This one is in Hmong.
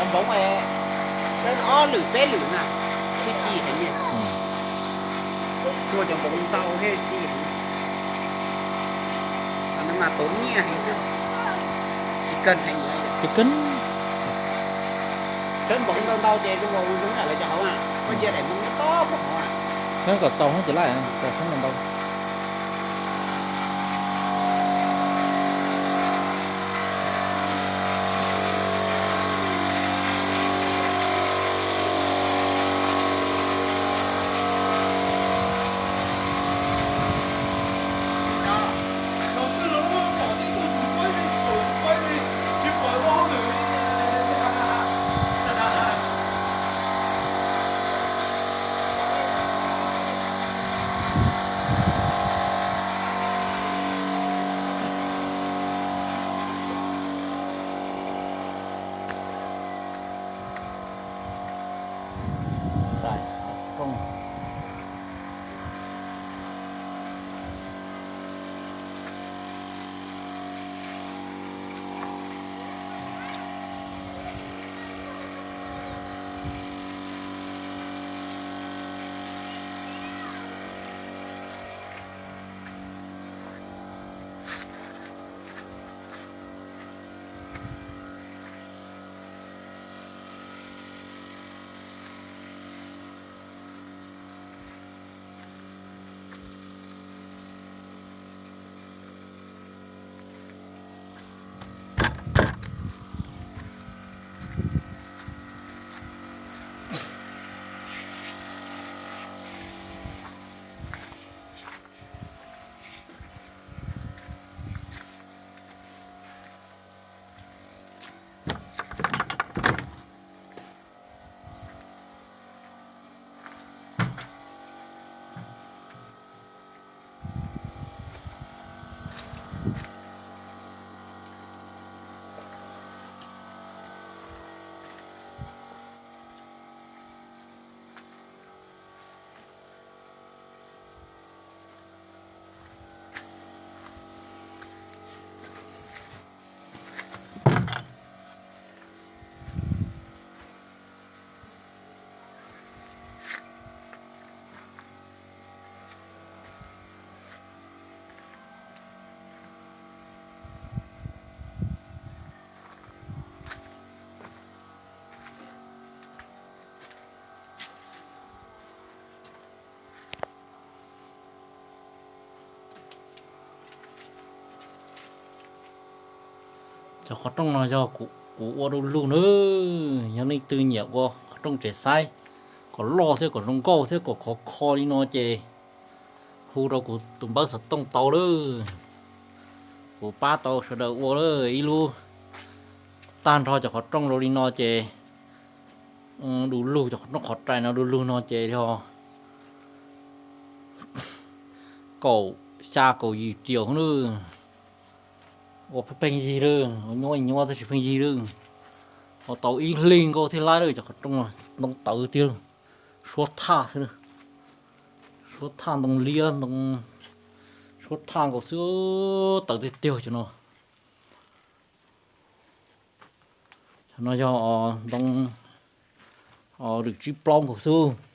Npoov, ob lwm peb lwm na, thiaj ci heev li. Tsuag cov npoov ntau thiaj ci heev. Mas tuav nyiaj heev xwb, tsis kawg heev. Tsis kawg. Sawv npoov ntau ntau ces zoo zoo nram lawv cov hauv na, koj cia daim nplooj nyob tod pub hauv na. Nyob kom txaus hoob ces laj txaus hoob ntau. Cov qhov rooj no yog kuv ua du lug na, yog leej twg nyiam ua qhov rooj tsev xaib kom loj thiab kom zoo nkauj thiab kom khov kho li no ces hu rau kuv tus npawb xov tooj tau lawm. Kuv pab tau sawv daws ua lawm ib lub tag nrho cov qhov rooj zoo li no ces du lug, cov qhov rooj qhov rais no du lug no ces yog kaum xya kaum yim triệu na. Ua pheej yig lawm, nyuab nyuab tab sis pheej yig lawm. Ua tau ib hli nkauj thiab lawm, cov qhov rooj no ntoo tawv tiag, suab thaj xwb, suab thaj ntoo liab ntoo, suab thaj nkaus xwb, tawv tiag tiag cov no. Cov no yog ntoo rwm tsib plaub nkaus xwb.